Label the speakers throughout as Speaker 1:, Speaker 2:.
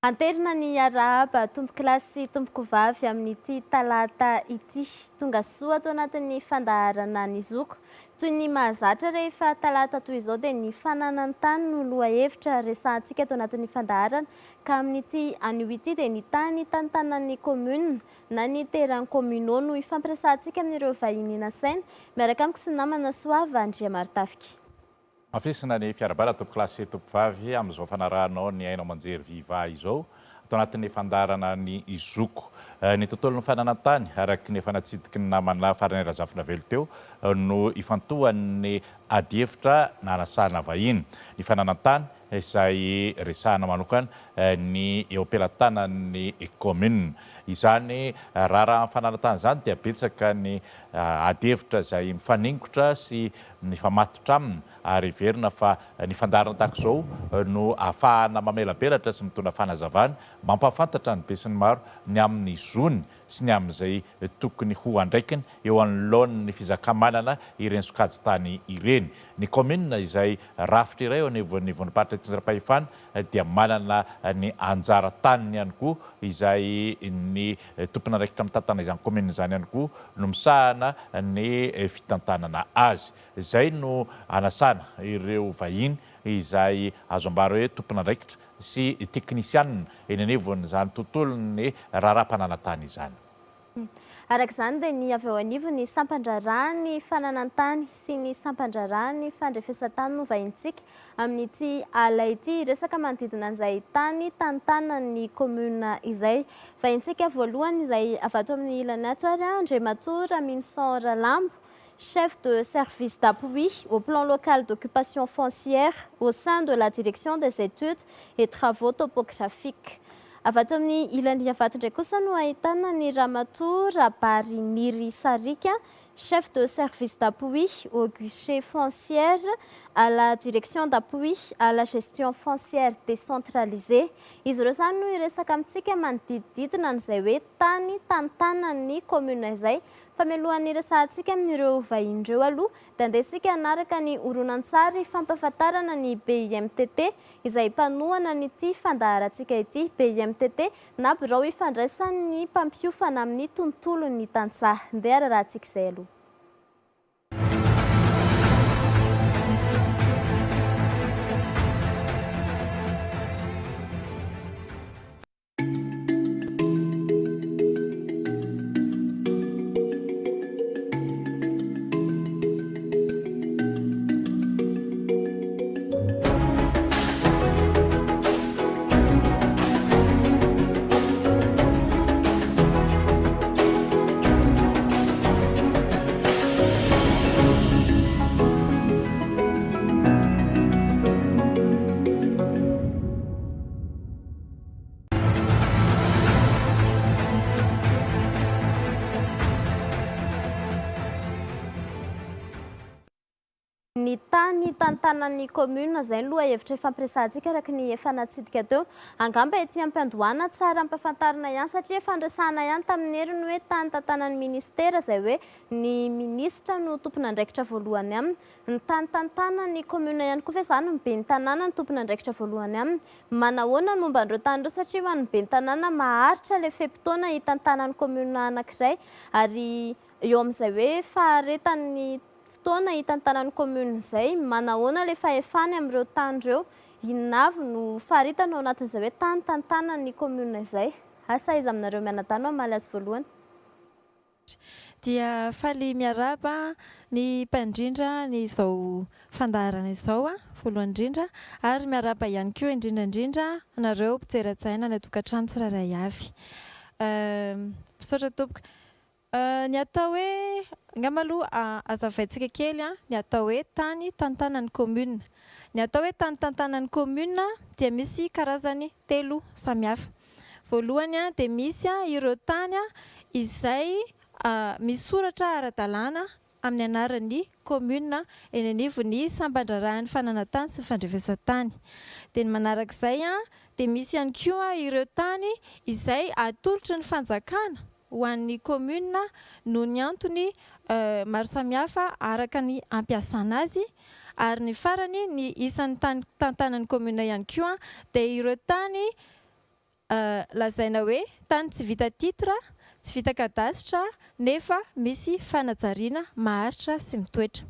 Speaker 1: Anterina ny arahaba tompokolahy sy tompokovavy amin'ity talata ity. Tonga soa ato anatin'ny fandaharana ny zoko. Toy ny mahazatra rehefa talata toy izao dia ny fananan-tany no lohahevitra resahantsika ato anatin'ny fandaharana ka amin'ity anio ity dia ny tany tantanan'ny commune na ny terrain communaux no hifampiresahantsika amin'ireo vahiny nasaina miaraka amiko sy ny namana Soava Andriamarotafika.
Speaker 2: Hamafisina ny fiarahabana tompokolahy sy tompokovavy amin'izao fanarahanao ny haino aman-jery Viva izao, ato anatin'ny fandaharana ny Zoko. Ny tontolon'ny fananan-tany, araka ny efa natsidiky ny namana Faranay Razafinavelo teo, no ifantohan'ny adihevitra nanasana vahiny. Ny fananan-tany izay resahana manokana ny eo am-pelatanan'ny kaominina. Izany raharahan'ny fananan-tany izany dia betsaka ny adihevitra izay mifaningotra sy mifamatotra aminy ary heverina fa ny fandaharana tahaka izao no ahafahana mamelabelatra sy mitondra fanazavana mampahafantatra ny besinimaro ny amin'ny zony sy ny amin'izay tokony ho andraikiny eo anoloan'ny fizakamanana ireny sokajin-tany ireny. Ny kaominina izay rafitra iray eo anivon'ny vondrom-paritra itsinjaram-pahefana dia manana ny anjara taniny ihany koa izay ny tompon'andraikitra mitantana izany kaominina izany ihany koa no misahana ny fitantanana azy. Izay no anasana ireo vahiny izay azo ambara hoe tompon'andraikitra sy teknisianina eny anivon'izany tontolon'ny raharaham-pananan-tany izany.
Speaker 1: Araka izany dia ny avy eo anivon'ny sampan-draharahan'ny fananan-tany sy ny sampan-draharahan'ny fandrefesan-tany no vahintsika amin'ity ala ity hiresaka manodidina an'izay tany tantanan'ny commune izay. Vahintsika voalohany izay avy ato amin'ny ilany ato ary Andriamatoa Raminoson Ralambo, chef de service d'appui au plan local d'occupation foncière au sein de la direction des études et travaux topographiques. Avy ato amin'ny ilany Ivato indray kosa no ahitana ny Ramatoa Rabariniry Sarika, chef de service d'appui au guichet foncière à la direction d'appui à la gestion foncière décentralisée. Izy ireo izany no hiresaka amintsika manodidididina an'izay hoe tany tantanan'ny commune izay. Fa mialohan'ny hiresahantsika amin'ireo vahiny ireo aloha dia andeha isika hanaraka ny horonantsary fampahafantarana ny BIMTT izay mpanohana an'ity fandaharantsika ity, BIMTT, na Birao ifandraisan'ny mpampiofana amin'ny tontolon'ny tantsaha. Ndeha rarahantsika izay aloha. Ny tany tantanan'ny commune, izay no lohahevitra ifampiresahantsika araka ny efa natsidika teo. Angamba ety am-piandohana tsara ampahafantarina ihany satria efa niresahana ihany tamin'ny heriny hoe tany tantanan'ny ministera izay hoe ny minisitra no tompon'andraikitra voalohany aminy. Ny tany tantanan'ny commune ihany koa ve izany ny ben'ny tanàna no tompon'andraikitra voalohany aminy? Manahoana ny momba an'ireo tany ireo satria ho an'ny ben'ny tanàna maharitra ilay fe-potoana hitantanan'ny commune anankiray ary eo amin'izay hoe faharetan'ny fotoana hitantanan'ny commune izay, manahoana ilay fahefany amin'ireo tany ireo? Inona avy no faritana ao anatin'izay hoe tany tantanan'ny commune izay? Asa aiza aminareo mianadahy no hamaly azy voalohany?
Speaker 3: Dia faly miarahaba ny mpandrindra ny izao fandaharana izao voalohany indrindra ary miarahaba ihany koa indrindra indrindra anareo mpijery hajaina any an-tokantrano tsirairay avy. Misaotra tompoko. Ny atao hoe, angamba aloha hazavaintsika kely ny atao hoe tany tantanan'ny commune. Ny atao hoe tany tantanan'ny commune dia misy karazany telo samihafa. Voalohany dia misy ireo tany izay misoratra ara-dalàna amin'ny anaran'ny commune eny anivon'ny sampan-draharahan'ny fananan-tany sy ny fandrefesan-tany. Dia ny manarak'izay dia misy ihany koa ireo tany izay atolotry ny fanjakana ho an'ny commune noho ny antony maro samihafa araka ny ampiasana azy. Ary ny farany, ny isan'ny tany tantanan'ny commune ihany koa dia ireo tany. Lazaina hoe tany tsy vita titre, tsy vita cadastre nefa misy fanajariana maharitra sy mitoetra.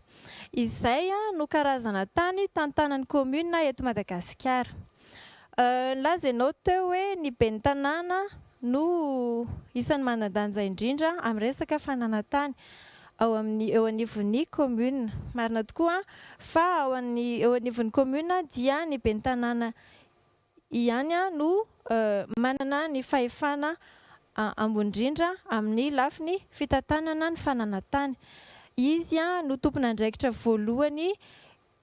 Speaker 3: Izay no karazana tany tantanan'ny commune eto Madagasikara. Nilaza ianao teo hoe ny ben'ny tanàna no isan'ny manan-danja indrindra amin'ny resaka fananan-tany ao amin'ny eo anivon'ny commune. Marina tokoa fa ao an'ny eo anivon'ny commune dia ny ben'ny tanàna ihany no manana ny fahefana ambony indrindra amin'ny lafiny fitantanana ny fananan-tany. Izy no tompon'andraikitra voalohany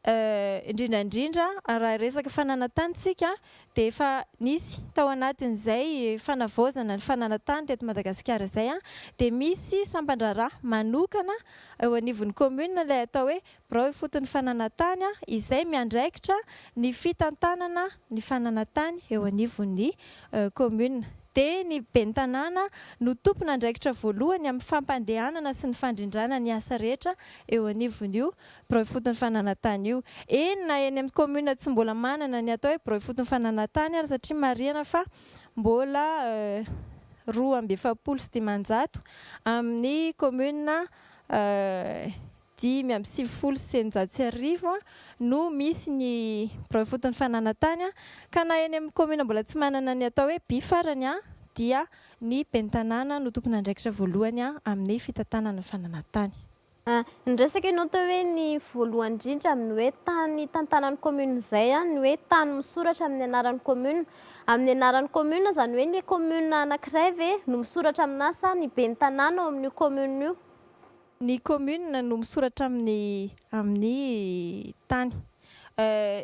Speaker 3: indrindra indrindra raha resaka fananan-tany isika dia efa nisy tao anatin'izay fanavaozana ny fananan-tany teto Madagasikara izay dia misy sampan-draharaha manokana eo anivon'ny commune ilay atao hoe Birao ifoton'ny fananan-tany izay miandraikitra ny fitantanana ny fananan-tany eo anivon'ny commune. Dia ny ben'ny tanàna no tompon'andraikitra voalohany amin'ny fampandehanana sy ny fandrindrana ny asa rehetra eo anivon'io birao ifoton'ny fananan-tany io. Eny na eny amin'ny commune tsy mbola manana ny atao hoe birao ifoton'ny fananan-tany ary satria marihana fa mbola 542 amin'ny commune 1695 no misy ny birao ifotony fananan-tany ka na eny amin'ny kaominina mbola tsy manana ny atao hoe by farany dia ny ben'ny tanàna no tompon'andraikitra voalohany amin'ny fitantanana ny fananan-tany.
Speaker 1: Niresaka ianao teo hoe ny voalohany indrindra amin'ny hoe tany tantanan'ny commune izay, ny hoe tany misoratra amin'ny anaran'ny commune. Amin'ny anaran'ny commune izany hoe ny commune anankiray ve no misoratra aminà sa ny ben'ny tanàna ao amin'io commune io?
Speaker 3: Ny commune no misoratra amin'ny amin'ny tany.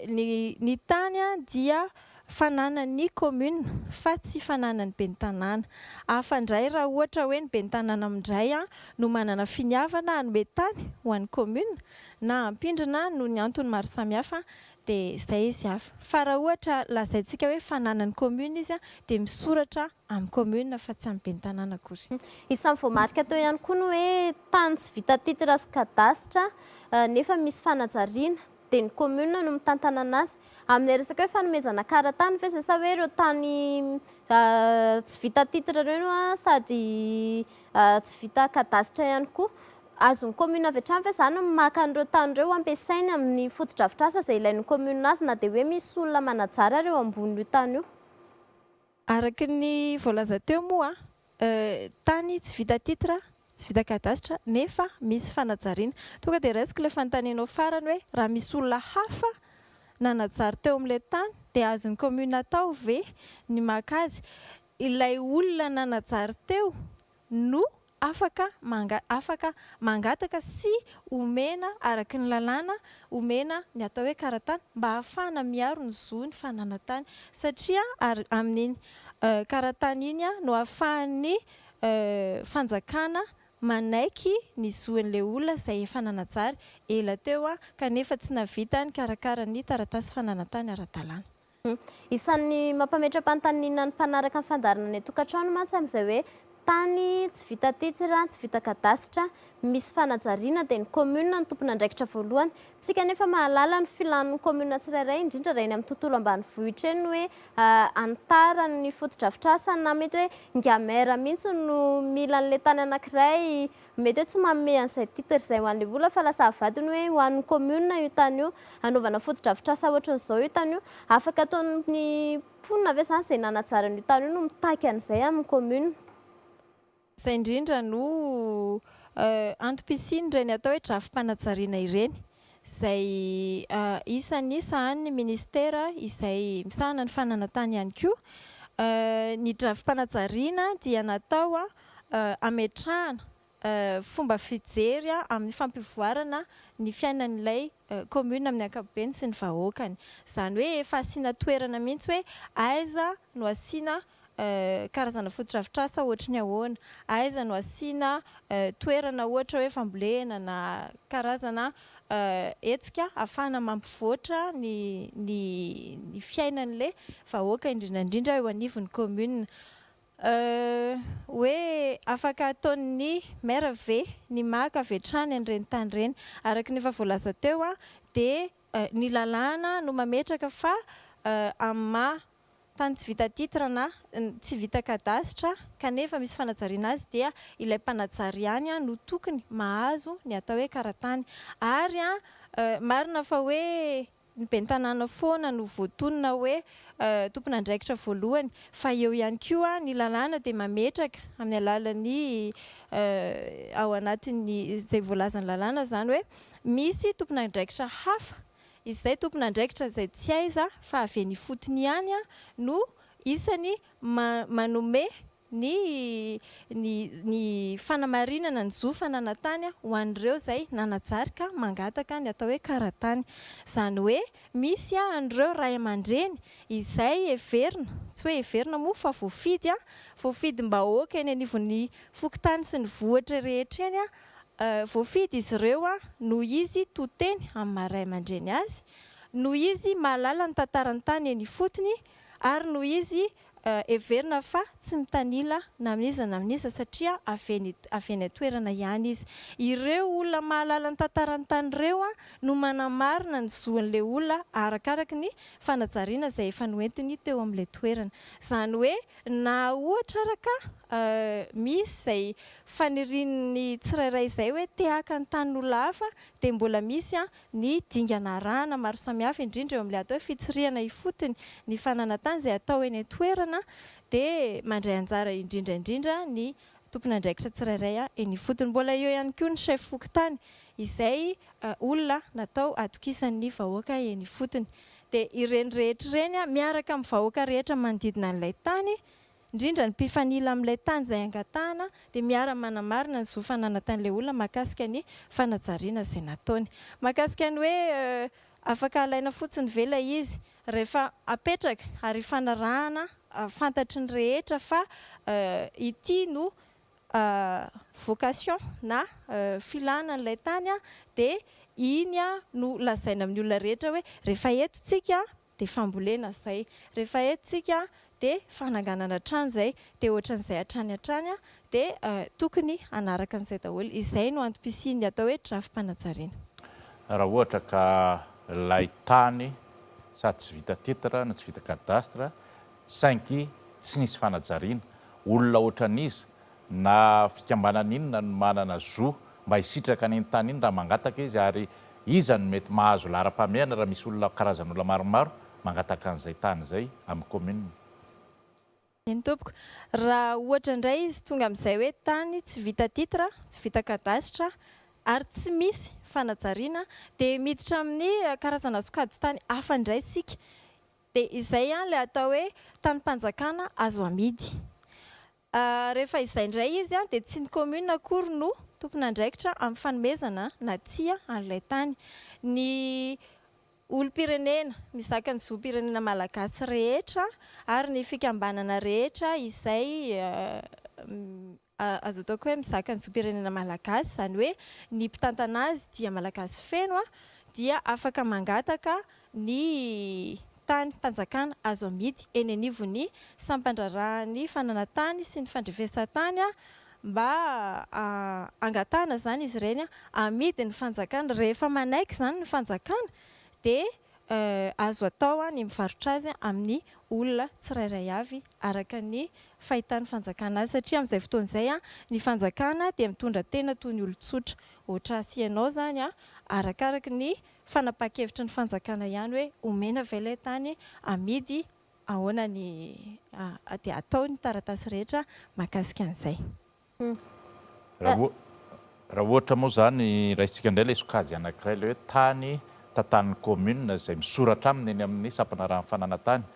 Speaker 3: Ny ny tany dia fananan'ny commune fa tsy fananan'ny ben'ny tanàna. Hafa indray raha ohatra hoe ny ben'ny tanàna amin'indray no manana finiavana hanome tany ho an'ny commune na hampindrina noho ny antony maro samihafa dia izay izy hafa. Fa raha ohatra lazaintsika hoe fananan'ny commune izy dia misoratra amin'ny commune fa tsy amin'ny ben'ny tanàna akory.
Speaker 1: Isan'ny voamarika teo ihany koa ny hoe tany tsy vita titre sy cadastre nefa misy fanajariana dia ny commune no mitantana anazy. Amin'ilay resaka hoe fanomezana kara-tany ve izay sa hoe ireo tany tsy vita titre ireo sady tsy vita cadastre ihany koa? Azon'ny commune avy hatrany ve izany ny maka an'ireo tany ireo ampiasainy amin'ny fotodrafitrasa izay ilain'ny commune azy na dia hoe misy olona manajary ary eo ambonin'io tany io?
Speaker 3: Araka ny voalaza teo moa, tany tsy vita titre, tsy vita cadastre nefa misy fanajariana. Tonga dia raisiko ilay fanontanianao farany hoe raha misy olona hafa nanajary teo amin'ilay tany dia azon'ny commune atao ve ny maka azy? Ilay olona nanajary teo no afaka manga afaka mangataka sy omena araka ny lalàna omena ny atao hoe karatany mba hahafahana miaro ny zo ny fananan-tany satria ary amin'iny karatany iny no ahafahan'ny fanjakana manaiky ny zoan'ilay olona izay efa nanajary ela teo kanefa tsy nahavita nikarakara ny taratasy fananan-tany ara-dalàna.
Speaker 1: Isan'ny mampametra-panontaniana ny mpanaraka ny fandaharana any an-tokantrano mantsy amin'izay hoe tany tsy vita titre, tsy vita kadasitra, misy fanajariana dia ny commune no tompon'andraikitra voalohany. Tsika anefa mahalala ny filan'ny commune tsirairay, indrindra raha eny amin'ny tontolo ambanivohitra eny ny hoe anitara ny fotodrafitrasa na mety hoe ingahy maire mihitsy no mila an'ilay tany anankiray, Mety hoe tsy manome an'izay titre izay ho an'ilay olona fa lasa avadiny hoe ho an'ny commune io tany io, hanaovana fotodrafitrasa ohatran'izao io tany io. Afaka ataon'ny mponina ve izany izay nanajary an'io tany io no mitaky an'izay amin'ny commune?
Speaker 3: Izay indrindra no antom-pisian'ireny atao hoe drafi-panajariana ireny, izay isan'ny sahanin'ny minisitera izay misahana ny fananan-tany ihany koa. Ny drafi-panajariana dia natao hametrahana fomba fijery amin'ny fampivoarana ny fiainan'ilay commune amin'ny ankapobeny sy ny vahoakany. Izany hoe efa asiana toerana mihitsy hoe aiza no asiana karazana fotodrafitrasa ohatry ny ahoana, aiza no asiana toerana ohatra hoe fambolena na karazana hetsika ahafahana mampivoatra ny ny fiainan'ilay vahoaka indrindra indrindra eo anivon'ny commune. Hoe afaka ataon'ny maire ve ny maka avy hatrany an'ireny tany ireny? Araka ny efa voalaza teo dia ny lalàna no mametraka fa amin'ny maha Tany tsy vita titre na tsy vita cadastre kanefa misy fanajariana azy dia ilay mpanajary ihany no tokony mahazo ny atao hoe karatany. Ary marina fa hoe ny ben'ny tanàna foana no voatonona hoe tompon'andraikitra voalohany fa eo ihany koa ny lalàna dia mametraka amin'ny alalan'ny ao anatin'ny izay voalazan'ny lalàna izany hoe misy tompon'andraikitra hafa Izay tompon'andraikitra izay tsy aiza fa avy eny ifotony ihany no isany manome ny ny ny fanamarinana ny zo fananan-tany ho an'ireo izay nanajary ka mangataka ny atao hoe kara-tany. Izany hoe misy an'ireo ray aman-dreny izay heverina, tsy hoe heverina moa fa voafidy, voafidim-bahoaka eny anivon'ny fokontany sy ny vohitra rehetra eny Voafidy izy ireo noho izy to teny amin'ny maha ray aman-dreny azy, noho izy mahalala ny tantaran'ny tany eny ifotony ary noho izy heverina fa tsy mitanila na amin'iza na amin'iza satria avy eny avy eny an-toerana ihany izy. Ireo olona mahalala ny tantaran'ny tany ireo no manamarina ny zon'ilay olona arakaraky ny fanajariana izay efa noentiny teo amin'ilay toerana. Izany hoe Na ohatra ara ka misy izay fanirian'ny tsirairay izay hoe te haka ny tanin'olona hafa dia mbola misy ny dingana arahana maro samihafa indrindra eo amin'ilay atao hoe fitsirihana ifotony ny fananan-tany izay atao eny an-toerana dia mandray anjara indrindra indrindra ny tompon'andraikitra tsirairay eny ifotony. Mbola eo ihany koa ny chef fokontany izay olona natao hatokisan'ny vahoaka eny ifotony. Dia ireny rehetra ireny miaraka amin'ny vahoaka rehetra manodidina an'ilay tany, indrindra ny mpifanila amin'ilay tany izay angatahana, dia miara-manamarina ny zo fananantan'ilay olona mahakasika ny fanajariana izay nataony. Mahakasika ny hoe afaka alaina fotsiny ve ilay izy? Rehefa apetraka ary ifanarahana, fantatry ny rehetra fa ity no vocation na filana an'ilay tany dia iny no lazaina amin'ny olona rehetra hoe rehefa eto tsika dia fambolena izay, rehefa eto tsika dia fananganana trano izay, dia ohatran'izay hatrany hatrany dia tokony hanaraka an'izay daholo. Izay no antom-pisian'ny atao hoe drafi-panajariana.
Speaker 2: Raha ohatra ka ilay tany sady tsy vita titre no tsy vita cadastre saingy tsy nisy fanajariana. Olona ohatran'iza na fikambanana inona no manana zo mba hisitraka an'iny tany iny raha mangataka izy ary iza no mety mahazo laharam-pahamehana raha misy olona karazan'olona maromaro mangataka an'izay tany izay amin'ny commune?
Speaker 3: Eny tompoko. Raha ohatra indray izy tonga amin'izay hoe tany tsy vita titre, tsy vita cadastre ary tsy misy fanajariana dia miditra amin'ny karazana sokajin-tany hafa indray isika. Dia izay ilay atao hoe tanim-panjakana azo amidy. Rehefa izay indray izy dia tsy ny commune akory no tompon'andraikitra amin'ny fanomezana na tsia an'ilay tany. Ny olom-pirenena mizaka ny zom-pirenena malagasy rehetra ary ny fikambanana rehetra izay azo ataoko hoe mizaka ny zom-pirenena malagasy, izany hoe ny mpitantana azy dia malagasy feno dia afaka mangataka ny tany mpanjakana azo amidy eny anivon'ny sampandraharahan'ny fananantany sy ny fandrefesan-tany mba hangatahana izany izy ireny amidy ny fanjakana. Rehefa manaiky izany ny fanjakana dia azo atao ny mivarotra azy amin'ny olona tsirairay avy araka ny fahitan'ny fanjakana azy satria amin'izay fotoana izay ny fanjakana dia mitondra tena toy ny olon-tsotra. Ohatra sy ianao izany arakaraky ny fanapahan-kevitry ny fanjakana ihany hoe omena ve ilay tany, amidy, ahoana ny dia atao ny taratasy rehetra mahakasika an'izay.
Speaker 2: Raha ohatra moa izany raisintsika indray ilay sokajy anankiray ilay hoe tany tantanin'ny commune izay misoratra aminy eny amin'ny sampanarahan'ny fananantany,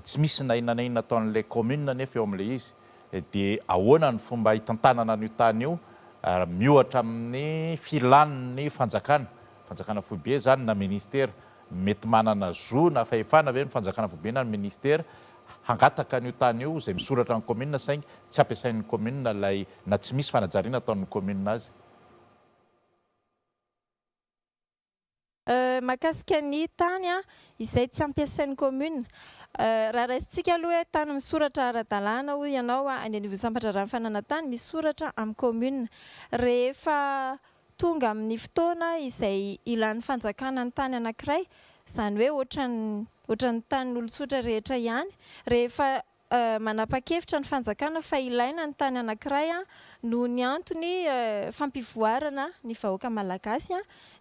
Speaker 2: tsy misy na inona na inona ataon'ilay commune anefa eo amin'ilay izy, dia ahoana ny fomba hitantanana an'io tany io miohatra amin'ny filan'ny fanjakana, fanjakana foibe izany na ministera, mety manana zo na fahefana ve ny fanjakana foibe na ny ministera hangataka an'io tany io izay misoratra amin'ny commune saingy tsy ampiasain'ny commune ilay na tsy misy fanajariana ataon'ny commune azy.
Speaker 3: Mahakasika ny tany izay tsy ampiasain'ny commune, raha raisintsika aloha hoe tany misoratra ara-dalàna hoy ianao any anivon'ny sampan-draharahan'ny fananantany misoratra amin'ny commune. Rehefa tonga amin'ny fotoana izay ilan'ny fanjakana ny tany anankiray, izany hoe ohatran'ny. ohatran'ny tanin'olon-tsotra rehetra ihany. Rehefa manapa-kevitra ny fanjakana fa ilaina ny tany anankiray noho ny antony fampivoarana ny vahoaka malagasy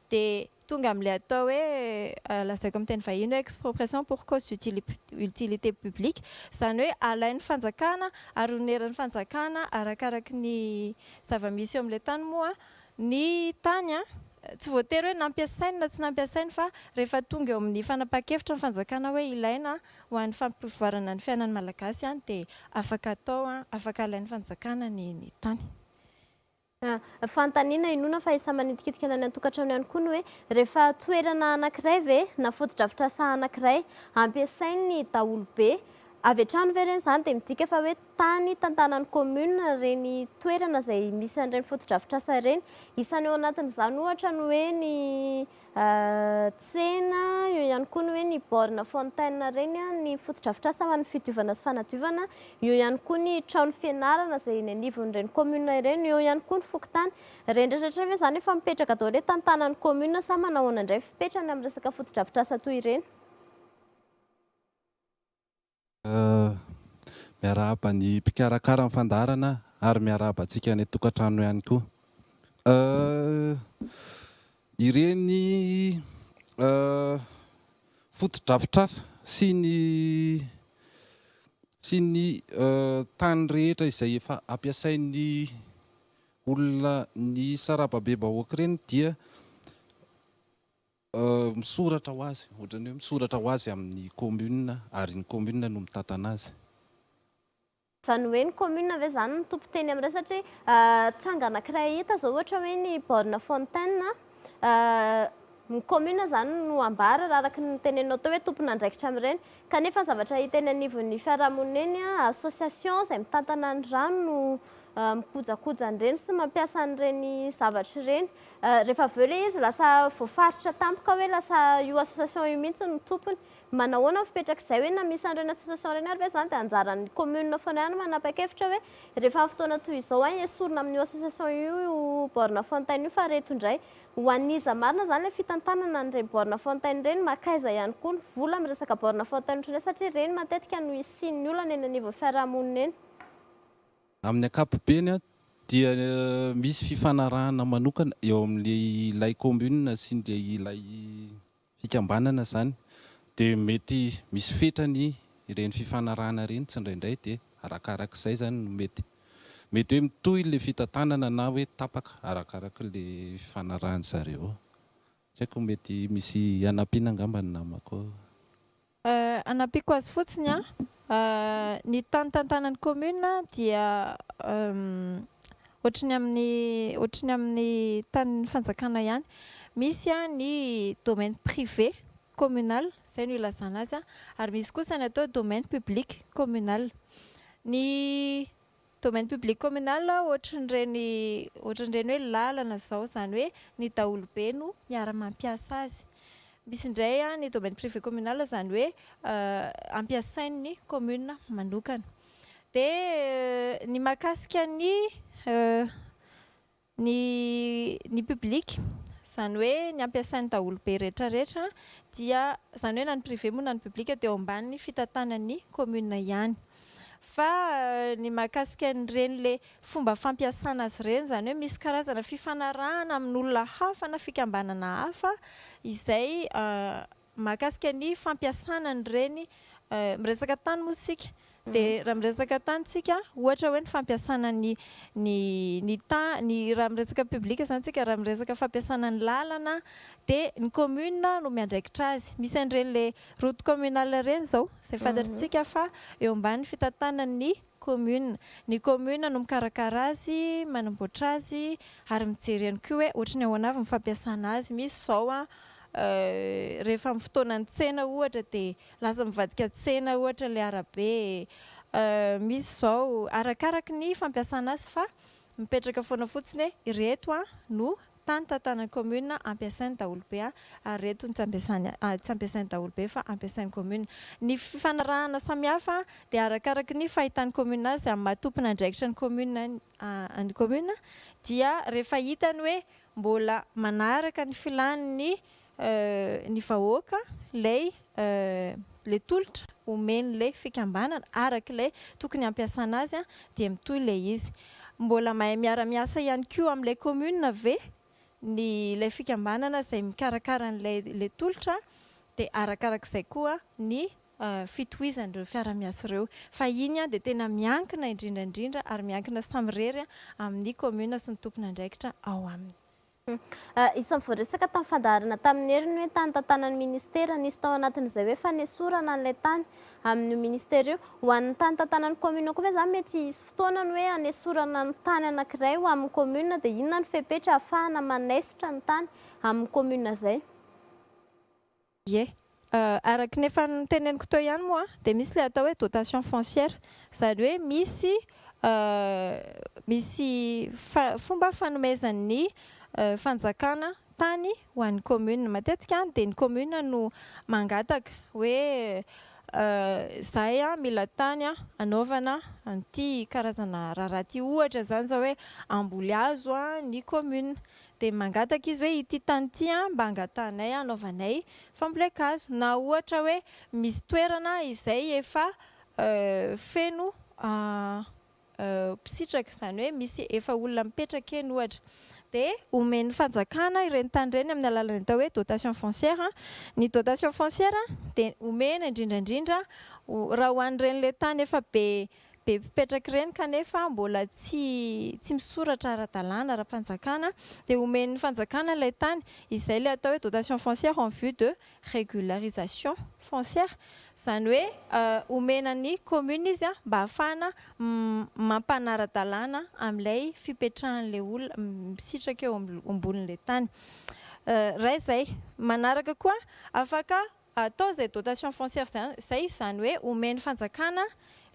Speaker 3: dia tonga amin'ilay atao hoe, lazaiko amin'ny teny vahiny hoe expropriation pour cause d'utilité publique, izany hoe alain'ny fanjakana ary oneran'ny fanjakana arakaraky ny zava-misy eo amin'ilay tany moa ny tany. Tsy voatery hoe nampiasainy na tsy nampiasainy fa rehefa tonga eo amin'ny fanapahan-kevitra ny fanjakana hoe ilaina ho an'ny fampivoarana ny fiainan'ny Malagasy dia afaka atao, afaka alain'ny fanjakana ny tany.
Speaker 1: Fanontaniana inoana fa isan'ny manitikitika ny any an-tokantrano ihany koa ny hoe rehefa toerana anankiray ve na fotodrafitrasa anankiray ampiasain'ny daholobe avy hatrany ve ireny izany dia midika fa hoe tany tantanan'ny commune ireny toerana izay misy an'ireny fotodrafitrasa ireny. Isan'ny ao anatin'izany ohatra ny hoe ny tsena, eo ihany koa ny hoe ny borne fontaine ireny, ny fotodrafitrasa ho an'ny fidiovana sy fanadiovana, eo ihany koa ny trano fianarana izay eny anivon'ireny commune ireny, eo ihany koa ny fokontany. Ireny rehetra ireny ve izany efa mipetraka daholo hoe tantanan'ny commune sa manao ahoana indray ny fipetrany amin'ny resaka fotodrafitrasa toy ireny?
Speaker 4: Miarahaba ny mpikarakara ny fandaharana ary miarahaba antsika any an-tokantrano ihany koa. Ireny fotodrafitrasa sy ny sy ny tany rehetra izay efa ampiasain'ny olona ny sarababem-bahoaka ireny dia Misoratra ho azy, ohatran'ny hoe misoratra ho azy amin'ny commune ary ny commune no mitantana azy.
Speaker 1: Izany hoe ny commune ve izany no tompon-teny amin'ireo satria tranga anankiray hita izao ohatra hoe ny borne fontaine, ny commune izany no ambara raha araka ny noteneninao teo hoe tompon'andraikitra amin'ireny kanefa ny zavatra hita eny anivon'ny fiarahamonina eny, association izay mitantana ny rano no mikojakoja an'ireny sy mampiasa an'ireny zavatra ireny. Rehefa avy eo ilay izy lasa voafaritra tampoka hoe lasa io association io mihitsy no tompony. Manahoana ny fipetrak'izay hoe na misy an'ireny association ireny ary ve izany dia anjaran'ny commune foana ihany manapa-kevitra hoe rehefa amin'ny fotoana toy izao any esorina amin'io association io io borne fontaine io fa ireto indray. Ho an'iza marina izany ilay fitantanana an'ireny borne fontaine ireny? Mankaiza ihany koa ny vola amin'ny resaka borne fontaine ohatran'ireny satria ireny matetika no hisian'ny olana eny anivon'ny fiarahamonina eny.
Speaker 4: Amin'ny ankapobeny dia misy fifanarahana manokana eo amin'ilay commune sy ilay fikambanana izany dia mety misy fetrany ireny fifanarahana ireny tsindraindray dia arakarak'izay izany no mety mety hoe mitohy ilay fitantanana na hoe tapaka arakarak'ilay fifanarahan-dry zareo. Tsy haiko mety misy hanampiana angamba ny namako ao.
Speaker 3: Hanampiako azy fotsiny an, ny tany tantanan'ny commune dia ohatry ny amin'ny ohatry ny amin'ny tanin'ny fanjakana ihany. Misy ny domaine privé communal, izay no ilazana azy, ary misy kosa ny atao domaine public communal. Ny domaine public communal ohatrin'ireny ohatrin'ireny hoe lalana izao, izany hoe ny daholobe no miara-mampiasa azy. Misy indray ny domaine privé communal izany hoe ampiasain'ny commune manokana. Dia ny mahakasika ny Ny ny public, izany hoe ny ampiasain'ny daholobe rehetra rehetra dia, izany hoe na ny privé moa na ny public dia eo ambanin'ny fitantanan'ny commune ihany. Fa ny mahakasika an'ireny le fomba fampiasana azy ireny, izany hoe misy karazana fifanarahana amin'olona hafa na fikambanana hafa izay Mahakasika ny fampiasana an'ireny, miresaka tany moa isika, dia raha miresaka tany isika, ohatra hoe ny fampiasana ny ny ny tany, raha miresaka public izany isika, raha miresaka fampiasana ny lalana dia ny commune no miandraikitra azy. Misy an'ireny ilay route communale ireny izao, izay fantatritsika fa eo ambany fitantanan'ny commune. Ny commune no mikarakara azy, manamboatra azy ary mijery ihany koa hoe ohatry ny ahoana avy ny fampiasana azy. Misy izao an, rehefa amin'ny fotoanan'ny tsena ohatra dia lasa mivadika tsena ohatra ilay arabe. Misy izao arakaraky ny fampiasana azy fa mipetraka foana fotsiny hoe ireto no tany tantanan'ny commune ampiasain'ny daholobe ary ireto no tsy ampiasany tsy ampiasain'ny daholobe fa ampiasain'ny commune. Ny fifanarahana samihafa dia arakaraky ny fahitan'ny commune azy amin'ny maha tompon'andraikitra ny commune ny commune dia rehefa hitany hoe mbola manaraka ny filàn'ny ny vahoaka ilay ilay tolotra omen'ilay fikambanana araka ilay tokony hampiasana azy dia mitohy ilay izy. Mbola mahay miara-miasa ihany koa amin'ilay commune ve ny ilay fikambanana izay mikarakara an'ilay ilay tolotra dia arakarak'izay koa ny fitohizan'ireo fiara-miasa ireo. Fa iny dia tena miankina indrindra indrindra ary miankina samirery amin'ny commune sy ny tompon'andraikitra ao aminy.
Speaker 1: Isan'ny voaresaka tamin'ny fandaharana tamin'ny heriny hoe tany tantanan'ny ministera, nisy tao anatin'izay hoe fanesorana an'ilay tany amin'io ministera io. Ho an'ny tany tantanan'ny commune koa ve izany mety hisy fotoana ny hoe hanesorana ny tany anankiray ho amin'ny commune, dia inona ny fepetra ahafahana manaisotra ny tany amin'ny commune izay?
Speaker 3: Ie. Araka ny efa noteneniko teo ihany moa dia misy ilay atao hoe dotation foncière. Izany hoe misy misy fomba fanomezan'ny fanjakana tany ho an'ny commune. Matetika dia ny commune no mangataka hoe izahay mila tany hanaovana an'ity karazana raharaha ity. Ohatra izany izao hoe hamboly hazo ny commune. Dia mangataka izy hoe ity tany ity mba angatahanay hanaovanay fambolen-kazo. Na ohatra hoe misy toerana izay efa feno mpisitraka, izany hoe misy efa olona mipetraka eny ohatra. Dia omen'ny fanjakana ireny tany ireny amin'ny alalan'ny atao hoe dotation foncière. Ny dotation foncière dia omena indrindra indrindra raha ho an'ireny ilay tany efa be be mpipetraka ireny kanefa mbola tsy tsy misoratra ara-dalàna, ara-panjakana, dia omen'ny fanjakana ilay tany, izay ilay atao hoe dotation foncière en vue de régularisation foncière, izany hoe omena ny commune izy mba ahafahana mampanara-dalàna amin'ilay fipetrahan'ilay olona misitraka eo ambonin'ilay tany. Raha izay, manaraka koa afaka Atao izay dotation foncière izay, izany hoe omen'ny fanjakana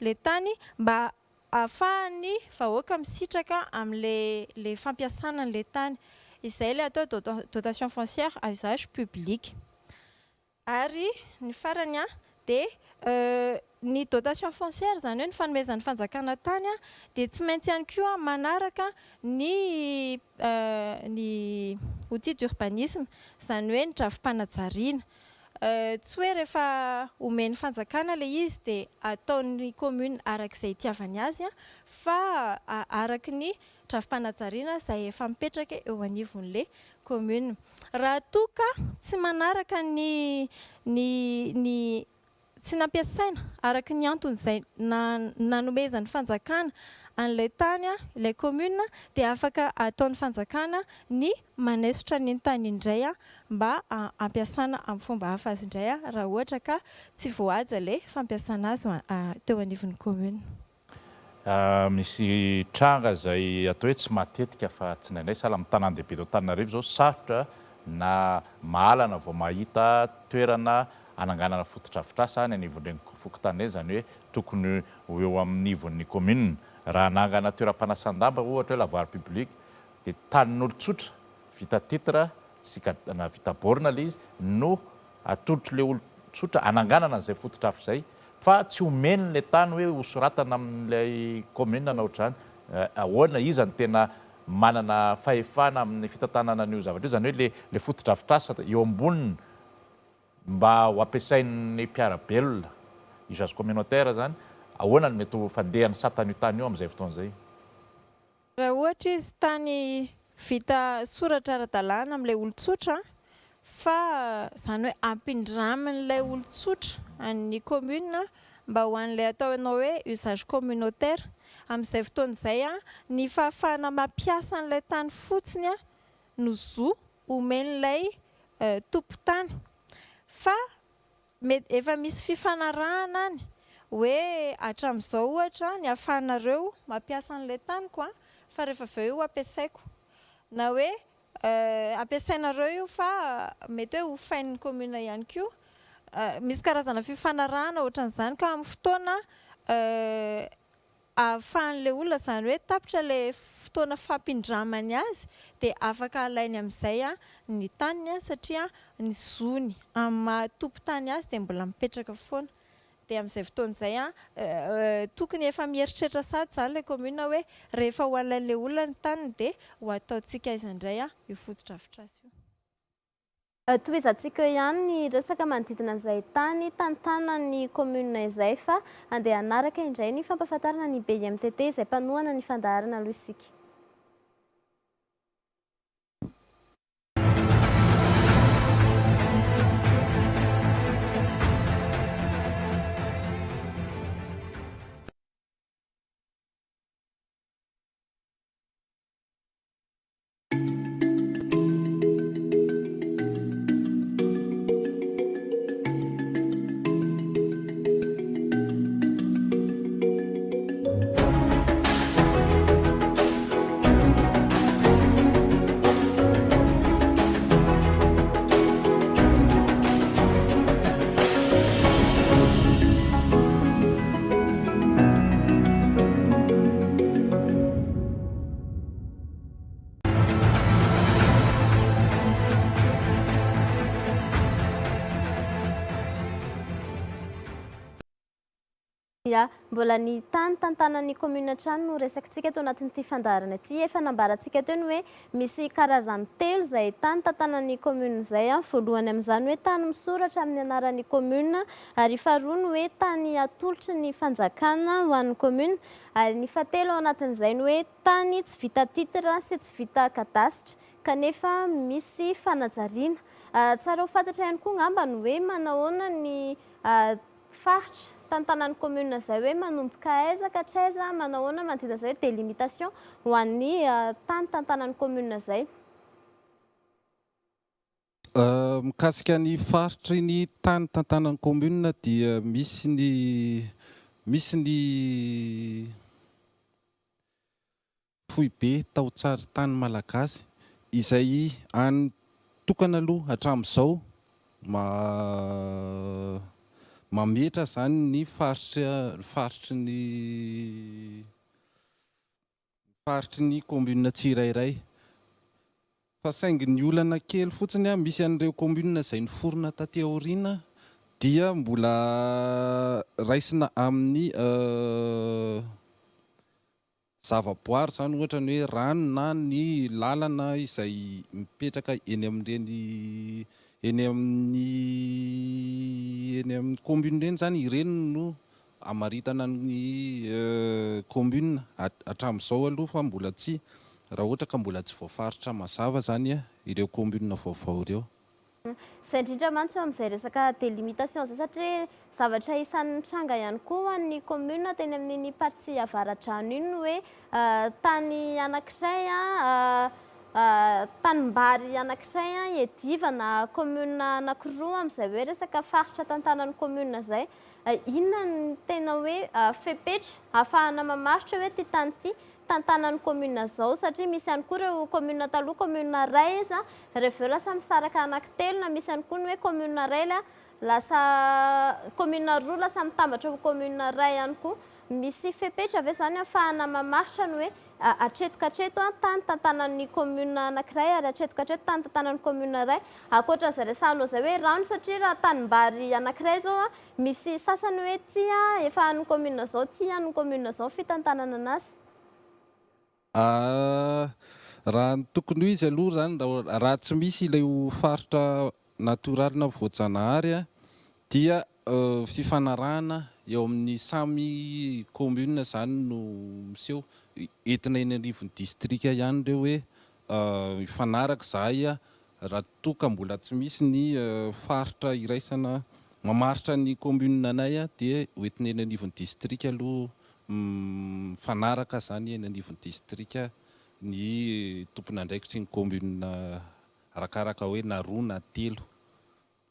Speaker 3: ilay tany mba ahafahan'ny vahoaka misitraka amin'ilay ilay fampiasana an'ilay tany. Izay ilay atao dotation foncière à usage public. Ary ny farany dia ny dotation foncière, izany hoe ny fanomezan'ny fanjakana tany dia tsy maintsy ihany koa manaraka ny ny outil d'urbanisme, izany hoe ny drafi-panajariana. Tsy hoe rehefa omen'ny fanjakana ilay izy dia ataon'ny commune araka izay itiavany azy fa araka ny drafi-panajariana izay efa mipetraka eo anivon'ilay commune. Raha toa ka tsy manaraka ny ny ny tsy nampiasaina araka ny antony izay nanomezan'ny fanjakana an'ilay tany ilay commune dia afaka ataon'ny fanjakana ny manaisotra an'iny tany indray mba hampiasana amin'ny fomba hafa azy indray raha ohatra ka tsy voahaja ilay fampiasana azy teo anivon'ny commune.
Speaker 2: Misy tranga izay atao hoe tsy matetika fa tsindraindray sahala amin'ny tanàn-dehibe eto Antananarivo izao, sarotra na mahalana vao mahita toerana hananganana fotodrafitrasa any anivon'ireny fokontany ireny, izany hoe tokony ho eo amin'ivon'ny commune. Raha hanangana toeram-panasan-damba ohatra hoe lavoir public dia tanin'olon-tsotra vita titre sy na vita borne ilay izy no Atolotr'ilay olon-tsotra hananganana an'izay fotodrafitra izay fa tsy omeny ilay tany hoe hosoratana amin'ilay commune na ohatr'izany. Ahoana, iza no tena manana fahefana amin'ny fitantanana an'io zavatra io, izany hoe ilay ilay fotodrafitrasa eo amboniny mba ho ampiasain'ny mpiara-belona, usage communautaire izany, ahoana no mety ho fandehan'ny satan'io tany io amin'izay fotoana izay?
Speaker 3: Raha ohatra izy tany vita soratra ara-dalàna amin'ilay olon-tsotra fa izany hoe ampindramin'ilay olon-tsotra an'ny commune mba ho an'ilay atao anao hoe usage communautaire, amin'izay fotoana izay ny fahafahana mampiasa an'ilay tany fotsiny no zo omen'ilay tompon-tany fa Mety efa misy fifanarahana any hoe hatramin'izao ohatra ny ahafahanareo mampiasa an'ilay taniko an, fa rehefa avy eo io ampiasaiko. Na hoe ampiasainareo io fa mety hoe hofain'ny commune ihany koa. Misy karazana fifanarahana ohatran'izany ka amin'ny fotoana ahafahan'ilay olona, izany hoe tapitra ilay fotoana fampindramany azy dia afaka alainy amin'izay ny taniny satria ny zony amin'ny maha tompon-tany azy dia mbola mipetraka foana. Dia amin'izay fotoana izay tokony efa mieritreritra sahady izany ilay commune hoe rehefa ho alain'ilay olona ny taniny dia ho ataontsika aiza indray io fotodrafitrasa io.
Speaker 1: Tohizantsika eo ihany ny resaka manodidina an'izay tany tantanan'ny commune izay fa andeha hanaraka indray ny fampahafantarana ny BIMTT izay mpanohana ny fandaharana aloha isika. Ya, mbola ny tany tantanan'ny commune hatrany no resakitsika ato anatin'ity fandaharana ity. Efa nambarantsika teo ny hoe misy karazany telo izay tany tantanan'ny commune izay. Voalohany amin'izany hoe tany misoratra amin'ny anaran'ny commune, ary faharoa ny hoe tany atolotry ny fanjakana ho an'ny commune, ary ny fahatelo ao anatin'izay ny hoe tany tsy vita titre sy tsy vita cadastre kanefa misy fanajariana. Tsara ho fantatra ihany koa angamba ny hoe manahoana ny faritra tantanan'ny commune izay hoe manomboka aiza ka hatraiza, manahoana manodidina izay hoe délimitation ho an'ny tany tantanan'ny commune izay.
Speaker 4: Mikasika ny faritry ny tany tantanan'ny commune dia misy ny misy ny Foibe Taotsarintany Malagasy izay any tokana aloha hatramin'izao mametra izany ny faritra faritry ny faritry ny commune tsirairay. Fa saingy ny olana kely fotsiny misy an'ireo commune izay niforona taty aoriana dia mbola raisina amin'ny Zavaboary izany ohatra ny hoe rano na ny lalana izay mipetraka eny amin'ireny eny amin'ny eny amin'ny commune ireny izany, ireny no amaritana ny commune hatramin'izao aloha fa mbola tsy raha ohatra ka mbola tsy voafaritra mazava izany ireo commune vaovao ireo.
Speaker 1: Izay indrindra mantsy eo amin'izay resaka délimitation izay satria zavatra isan'ny nitranga ihany koa ho an'ny commune teny amin'iny partie Avaradrano iny ny hoe tany anankiray tanimbary anankiray iadivana commune anankiroa amin'izay hoe resaka faritra tantanan'ny commune izay. Inona no tena hoe fepetra ahafahana mamaritra hoe ity tany ity tantanan'ny commune zao satria misy ihany koa ireo commune taloha commune iray izy rehefa avy eo lasa misaraka anaky telo na misy ihany koa ny hoe commune iray lasa commune roa lasa mitambatra ho commune iray ihany koa. Misy fepetra ve izany ahafahana mamaritra ny hoe hatreto ka hatreto tany tantanan'ny commune anankiray ary hatreto ka hatreto tany tantanan'ny commune iray? Ankoatra an'izay resahanao izay hoe rano satria raha tanimbary anankiray izao Misy sasany hoe tsia efa an'ny commune zao tsia an'ny commune zao fitantanana anazy.
Speaker 4: Ah, raha ny tokony ho izy aloha izany raha tsy misy ilay ho faritra natoraly na voajanahary dia fifanarahana eo amin'ny samy commune izany no miseho, entina eny anivon'ny distrika ihany ireo hoe mifanaraka izahay Raha toa ka mbola tsy misy ny faritra iraisana mamaritra ny commune anay dia ho entina eny anivon'ny distrika aloha mifanaraka izany eny anivon'ny distrika ny tompon'andraikitry ny commune arakaraka hoe na roa na telo.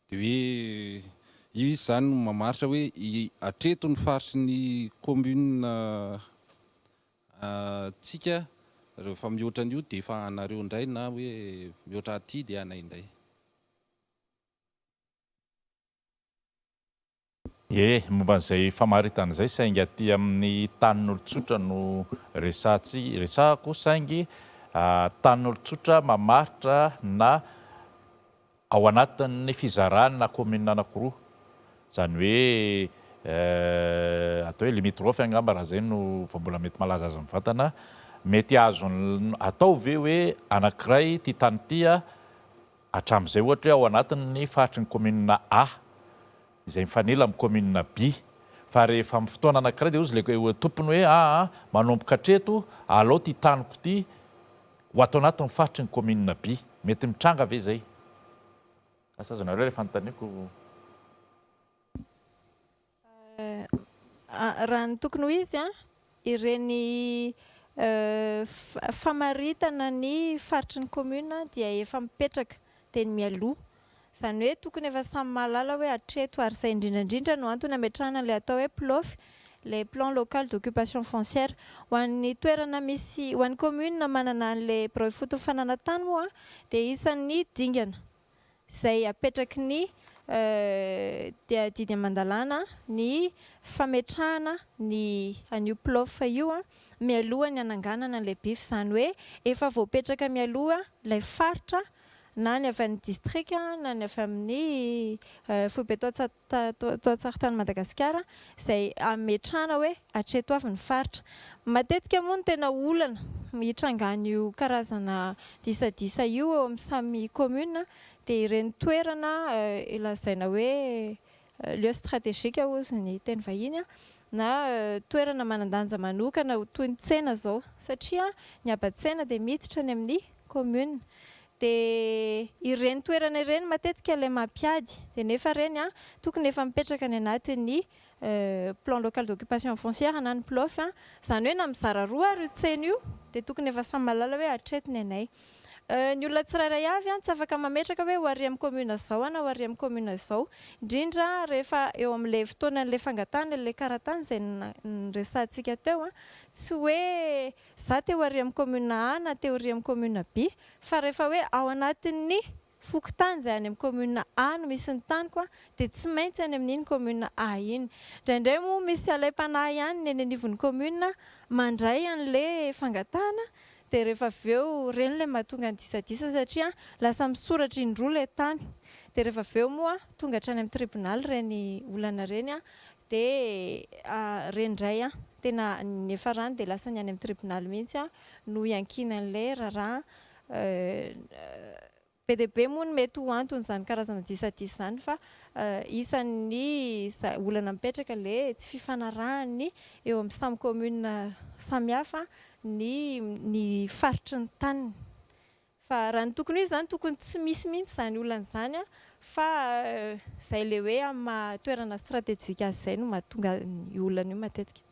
Speaker 4: Dia hoe izy izany no mamaritra hoe hatreto ny faritry ny commune Tsika rehefa mihoatra an'io dia efa anareo indray na hoe mihoatra aty dia anay indray.
Speaker 2: Ie, momba an'izay famaritana izay saingy aty amin'ny tanin'olon-tsotra no resahantsika, resahako saingy tanin'olon-tsotra mamaritra na ao anatin'ny fizarana commune anankiroa, izany hoe atao hoe limitrophe angamba raha izay no vao mbola mety malaza azy mivantana, mety azony atao ve hoe anankiray ity tany ity Hatramin'izay ohatra hoe ao anatin'ny faritry ny commune A izay mifanila amin'ny commune B fa rehefa amin'ny fotoana anankiray dia hozy ilay tompony hoe aa manomboka hatreto alao ity taniko ity ho ato anatin'ny faritry ny commune B. Mety mitranga ve izay? Asa azonareo ilay fanontaniako.
Speaker 3: Raha ny tokony ho izy, ireny famaritana ny faritry ny commune dia efa mipetraka teny mialoha. Izany hoe tokony efa samy mahalala hoe hatreto ary izay indrindra indrindra no antony ametrahana ilay atao hoe PLOF, ilay plan local d'occupation foncière. Ho an'ny toerana misy, ho an'ny commune manana an'ilay birao ifotony fananantany moa dia isan'ny dingana izay apetraky ny dia didy aman-dalàna ny fametrahana ny an'io PLOF io mialoha ny hananganana an'ilay bif, izany hoe efa voapetraka mialoha ilay faritra na ny avy amin'ny distrika na ny avy amin'ny foibe tao Madagasikara izay ametrahana hoe hatreto avy ny faritra. Matetika moa ny tena olana hitrangan'io karazana disadisa io eo amin'ny samy commune dia ireny toerana lazaina hoe lieu stratégique hozy ny teny vahiny na toerana manan-danja manokana toy ny tsena izao satria ny haba-tsena dia miditra any amin'ny commune. Dia ireny toerana ireny matetika ilay mampiady, dia nefa ireny an, tokony efa mipetraka any anatin'ny plan local d'occupation foncière na ny PLOF an, izany hoe na mizara roa ary io tsena io dia tokony efa samy mahalala hoe hatreto ny anay. Ny olona tsirairay avy an tsy afaka mametraka hoe ho ary amin'ny commune izao aho na ho ary amin'ny commune izao, indrindra rehefa eo amin'ilay fotoanan'ilay fangatahana ilay karatany izay niresahantsika teo an, tsy hoe Za te ho ary amin'ny commune A na te ho ry amin'ny commune B fa rehefa hoe ao anatin'ny fokontany izay any amin'ny commune A no misy ny taniko dia tsy maintsy any amin'iny commune A iny. Indraindray moa misy alaim-panahy ihany ny eny anivon'ny commune mandray an'le fangatahana dia rehefa avy eo ireny ilay mahatonga ny disadisa satria lasa misoratra indroa ilay tany dia rehefa avy eo moa tonga hatrany amin'ny tribonaly ireny olana ireny Dia re indray an, tena ny niafarany dia lasa ny any amin'ny tribonaly mihitsy an, no iankinan'ilay raharaha. Be dia be moa ny mety ho anton'izany karazana disadisa izany fa isan'ny olana mipetraka ilay tsy fifanarahan'ny eo amin'ny samy commune samihafa ny ny faritry ny taniny. Fa raha ny tokony ho izy izany tokony tsy misy mihitsy izany olana izany fa izay ilay hoe amin'ny maha toerana stratejika azy izay no mahatonga io olana io matetika.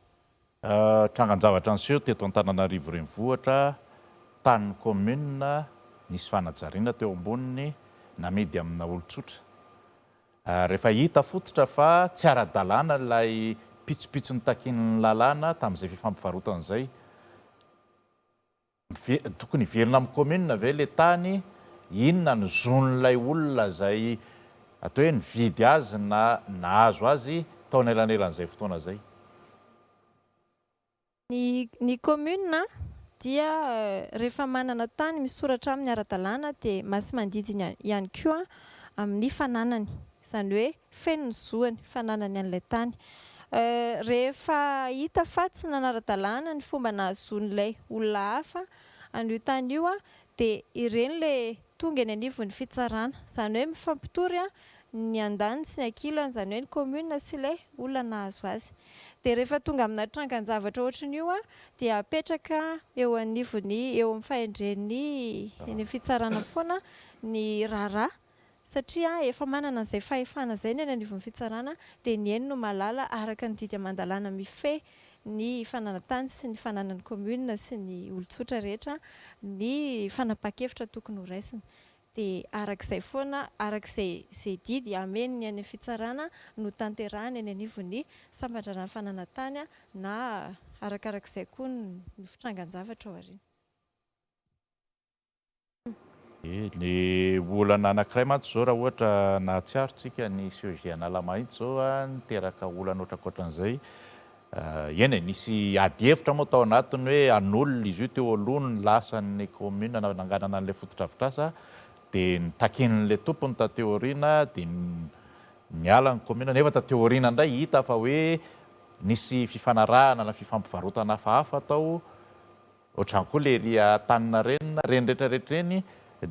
Speaker 2: Trangan-javatra niseho teto Antananarivo Renivohitra, tanin'ny commune, nisy fanajariana teo amboniny, namidy amina olon-tsotra. Rehefa hita fototra fa tsy ara-dalàna ilay pitsopitsony takian'ny lalàna tamin'izay fifampivarotana izay, Tokony hiverina amin'ny commune ve le tany? Inona ny zon'ilay olona izay atao hoe nividy azy na nahazo azy tao anelanelan'izay fotoana izay?
Speaker 3: Ny ny commune dia rehefa manana tany misoratra aminy ara-dalàna dia masi-mandidy ihany koa amin'ny fananany. Izany hoe Feno ny zoany, fananany an'ilay tany. Rehefa hita fa tsy nanara-dalàna ny fomba nahazoan'ilay olona hafa an'io tany io dia ireny ilay tonga eny anivon'ny fitsarana. Izany hoe mifampitory ny andaniny sy ny ankilany, izany hoe ny commune sy ilay olona nahazo azy. Dia rehefa tonga amina trangan-javatra ohatran'io dia apetraka eo anivon'ny, eo amin'ny fahendren'ny eny amin'ny fitsarana foana ny raharaha. Satria efa manana an'izay fahefana izay ny eny anivon'ny fitsarana dia ny eny no mahalala araka ny didy aman-dalàna mifehy ny fananan-tany sy ny fananan'ny commune sy ny olon-tsotra rehetra ny fanapahan-kevitra tokony ho raisina. Dia araka izay foana, araka izay izay didy amen'ny any amin'ny fitsarana no tanterahina eny anivon'ny sampan-draharahan'ny fananan-tany na arakarak'izay koa ny fitrangan-javatra ao aoriana.
Speaker 2: Ny olana anankiray mantsy izao raha ohatra nahatsiaro tsika ny CEG Analamahitsy izao niteraka olana ohatrankoatran'izay. Eny e, nisy ady hevitra moa tao anatiny hoe hanolona izy io teo aloha ny lasan'ny commune nananganana an'ilay fotodrafitrasa dia nitakian'ilay tompony taty aoriana dia niala ny commune nefa taty aoriana indray hita fa hoe nisy fifanarahana na fifampivarotana hafahafa tao. Ohatrany koa le ery Antaninarenina, reny rehetra rehetra reny,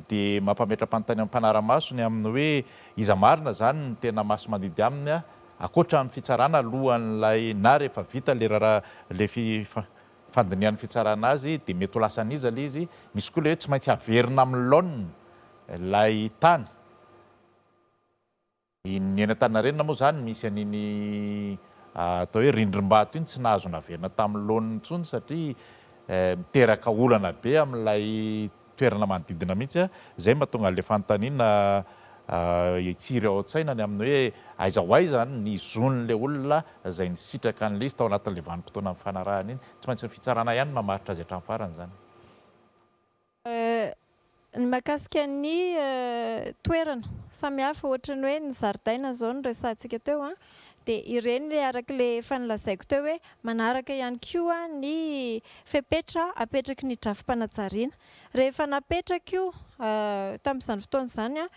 Speaker 2: dia mampametra-panontaniana ny mpanara-maso ny amin'ny hoe iza marina izany no tena masi-mandidy aminy ankoatra ny fitsarana alohan'ilay na rehefa vita ilay raharaha ilay fandinihan'ny fitsarana azy dia mety ho lasan'iza ilay izy. Misy koa ilay hoe tsy maintsy averina amin'ny laoniny ilay tany. Ny eny Antaninarenina moa izany misy an'iny atao hoe rindrim-bato iny tsy nahazo naverina tamin'ny laoniny intsony satria miteraka olana be amin'ilay toerana manodidina mihitsy. Izay no mahatonga an'ilay fanontaniana hitsiry ao an-tsaina ny amin'ny hoe aiza ho aiza ny zon'ilay olona izay nisitraka an'ilay izy tao anatin'ilay vanim-potoana nifanarahana iny. Tsy maintsy ny fitsarana ihany no mamaritra azy hatramin'ny farany izany.
Speaker 3: Ny mahakasika ny toerana samihafa ohatran'ny hoe ny zaridaina izao no resahantsika teo an, dia ireny ilay araka ilay efa nolazaiko teo hoe manaraka ihany koa ny fepetra apetraky ny drafi-panajariana. Rehefa napetraka io tamin'izany fotoana izany an,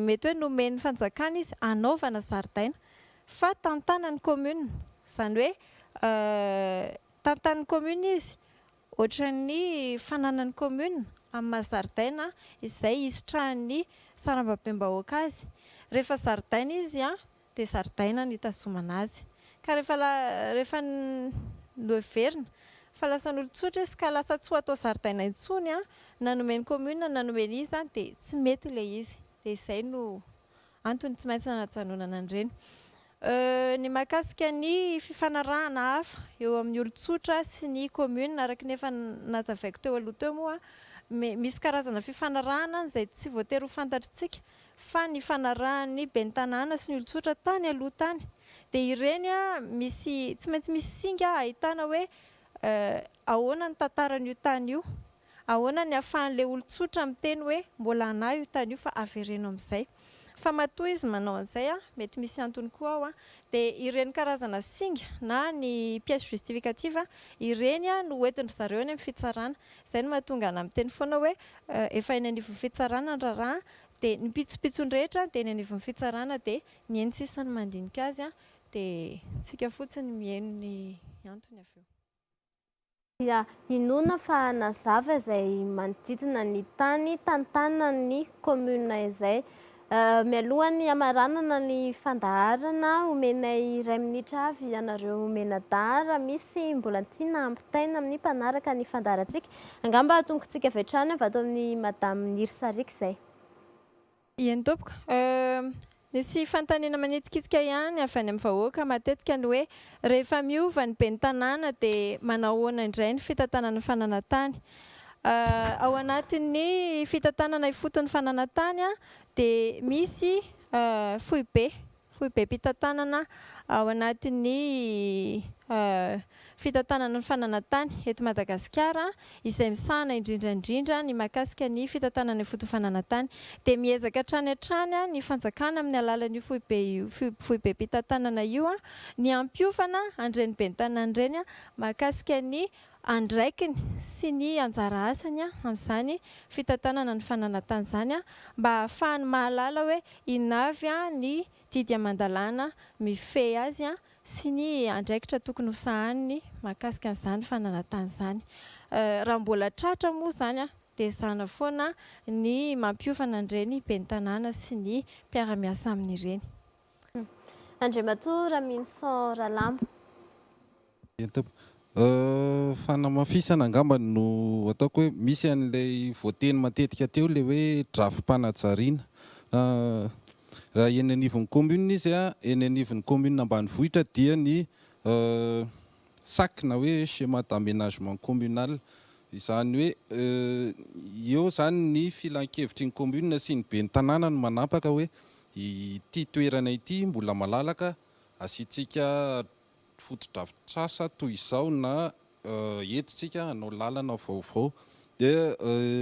Speaker 3: mety hoe nomen'ny fanjakana izy hanaovana zaridaina fa tantanan'ny commune, izany hoe tantan'ny commune izy Ohatran'ny fananan'ny commune amin'ny maha zaridaina izay hisitrahan'ny sarambabem-bahoaka azy. Rehefa zaridaina izy dia zaridaina no hitazomana azy. Ka rehefa rehefa noheverina fa lasan'olon-tsotra izy ka lasa tsy ho atao zaridaina intsony na nomen'ny commune na nomen'iza dia tsy mety ilay izy. Dia izay no Antony tsy maintsy nanajanonana an'ireny. Ny mahakasika ny fifanarahana hafa eo amin'ny olon-tsotra sy ny commune, araka ny efa nazavaiko teo aloha teo moa, misy karazana fifanarahana izay tsy voatery ho fantatr'tsika fa nifanarahan'ny ben'ny tanàna sy ny olon-tsotra tany aloha tany. Dia ireny misy, tsy maintsy misy singa ahitana hoe ahoana ny tantaran'io tany io. Ahoana ny ahafahan'ilay olon-tsotra miteny hoe mbola anah io tany io fa avereno amin'izay. Fa matoa izy manao an'izay an, mety misy antony koa ao an, dia ireny karazana singa na ny pièce justificative ireny no hoentin-dry zareo any amin'ny fitsarana. Izay no mahatonga anah miteny foana hoe efa eny anivon'ny fitsarana ny raharaha dia ny pitsopitsony rehetra dia eny anivon'ny fitsarana dia ny eny sisa no mandinika azy an, dia tsika fotsiny mihaino ny antony avy eo.
Speaker 1: Dia inoana fa nazava izay manodidina ny tany tantanan'ny commune izay. Mialohan'ny hamaranana ny fandaharana, omenay iray minitra avy ianareo mianadahy raha misy mbola tiana hampitaina amin'ny mpanaraka ny fandaharantsika. Angamba hatombokintsika avy hatrany avy ato amin'ny Madame Niry Sariaka izay.
Speaker 3: Eny tompoko. Nisy fanontaniana manitsikitsika ihany avy any amin'ny vahoaka matetika ny hoe rehefa miova ny ben'ny tanàna dia manao ahoana indray ny fitantanana ny fananan-tany. Ao anatin'ny fitantanana ifotony fananan-tany dia misy foibe Foibem-pitantanana ao anatin'ny fitantanana ny fananan-tany eto Madagasikara izay misahana indrindra indrindra ny mahakasika ny fitantanana ifotony fananan-tany. Dia miezaka hatrany hatrany ny fanjakana amin'ny alalan'io foibe io foibem-pitantanana io ny hampiofana an'ireny ben'ny tanàna ireny mahakasika ny andraikiny sy ny anjara asany amin'izany fitantanana ny fananan-tany izany mba hahafahany mahalala hoe inona avy ny didy aman-dalàna mifehy azy sy ny andraikitra tokony ho sahaniny mahakasika an'izany fananan-tany izany. Raha mbola tratra moa izany dia ezahana foana ny mampiofana an'ireny ben'ny tanàna sy ny mpiara-miasa aminy ireny.
Speaker 1: Andriamatoa Raminison Ralama.
Speaker 4: Eny tompoko. Fanamafisana angamba no ataoko hoe misy an'ilay voateny matetika teo ilay hoe drafi-panajariana. Raha eny anivon'ny commune izy, eny anivon'ny commune ambanivohitra dia ny sac na hoe schéma d'aménagement communal. Izany hoe eo izany ny filankevitry ny commune sy ny ben'ny tanàna no manapaka hoe ity toerana ity mbola malalaka asiantsika fotodrafitrasa toy izao na eto tsika hanao lalana vaovao dia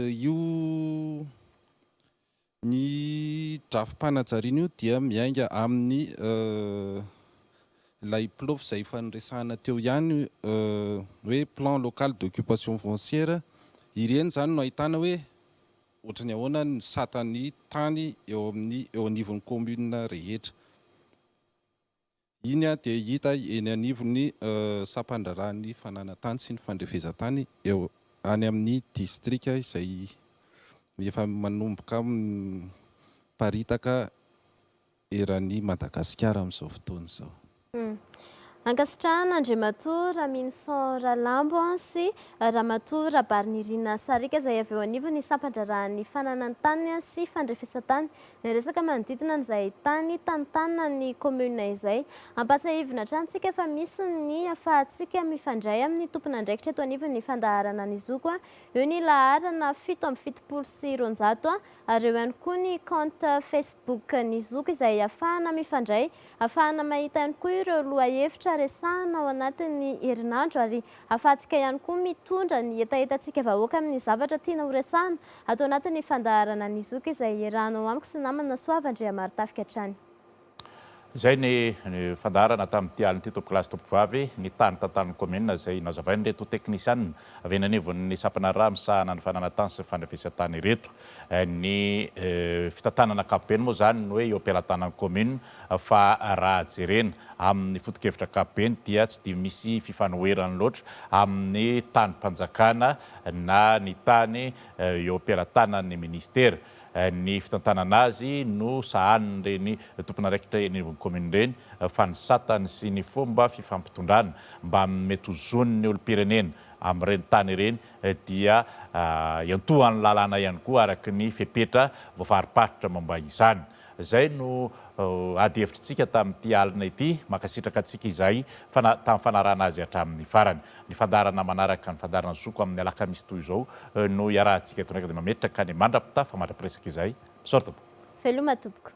Speaker 4: io ny drafi-panajariana io dia miainga amin'ny ilay PLOF izay efa niresahana teo ihany hoe plan local d'occupation foncière ireny izany no ahitana hoe ohatry ny ahoana ny satan'ny tany eo amin'ny eo anivon'ny commune rehetra. Iny dia hita eny anivon'ny sampandraharahan'ny fananan-tany sy ny fandrefezan-tany eo any amin'ny distrika izay Efa manomboka miparitaka eran'i Madagasikara amin'izao fotoana izao.
Speaker 1: Ankasitrahana Andriamatoa Raminison Ralambo sy Ramatoa Rabarinirina Sarika izay avy eo anivon'ny sampan-draharahan'ny fananan-tany sy fandrefesan-tany niresaka manodidina an'izay tany tantanan'ny kaominina izay. Ampahatsiahivina hatrany tsika fa misy ny ahafahantsika mifandray amin'ny tompon'andraikitra eto anivon'ny fandaharana ny Zoko. Eo ny laharana 277 ary eo ihany koa ny compte Facebook ny Zoko izay ahafahana mifandray, ahafahana mahita ihany koa ireo lohahevitra resahana ao anatin'ny herinandro ary ahafahantsika ihany koa mitondra ny hetahetantsika vahoaka amin'ny zavatra tiana horesahana ato anatin'ny fandaharana ny Zoko izay iarahanao amiko sy namana Soava Andriamarotafika hatrany.
Speaker 2: Izay ny fandaharana tamin'ity alina ity tompokolahy sy tompokovavy, ny tany tantanin'ny kaominina izay nazavain'ireto teknisianina avy eny anivon'ny sampana ra misahana ny fananan-tany sy ny fandrefesan-tany ireto. Ny fitantanana ankapobeny moa izany no hoe eo am-pelatanan'ny kaominina fa raha jerena amin'ny foto-kevitra ankapobeny dia tsy dia misy fifanoherany loatra amin'ny tanim-panjakana na ny tany eo am-pelatanan'ny minisitera. Ny fitantanana azy no sahanin'ireny tompon'andraikitra eny anivon'ny kaominina ireny fa ny satany sy ny fomba fifampitondrana mbamin'ny mety ho zon'ny olom-pirenena amin'ireny tany ireny dia iantohan'ny lalàna ihany koa araka ny fepetra voafariparitra momba izany. Izay no ady hevitritsika tamin'ity alina ity. Mankasitraka antsika izahay tamin'ny fanarahana azy hatramin'ny farany. Ny fandaharana manaraka ny fandaharana Zoko amin'ny alakamisy toy izao no iarahantsika eto indraika dia mametraka ny mandra-pitafa mandra-piresaka izahay. Misaotra tompoko.
Speaker 1: Veloma tompoko.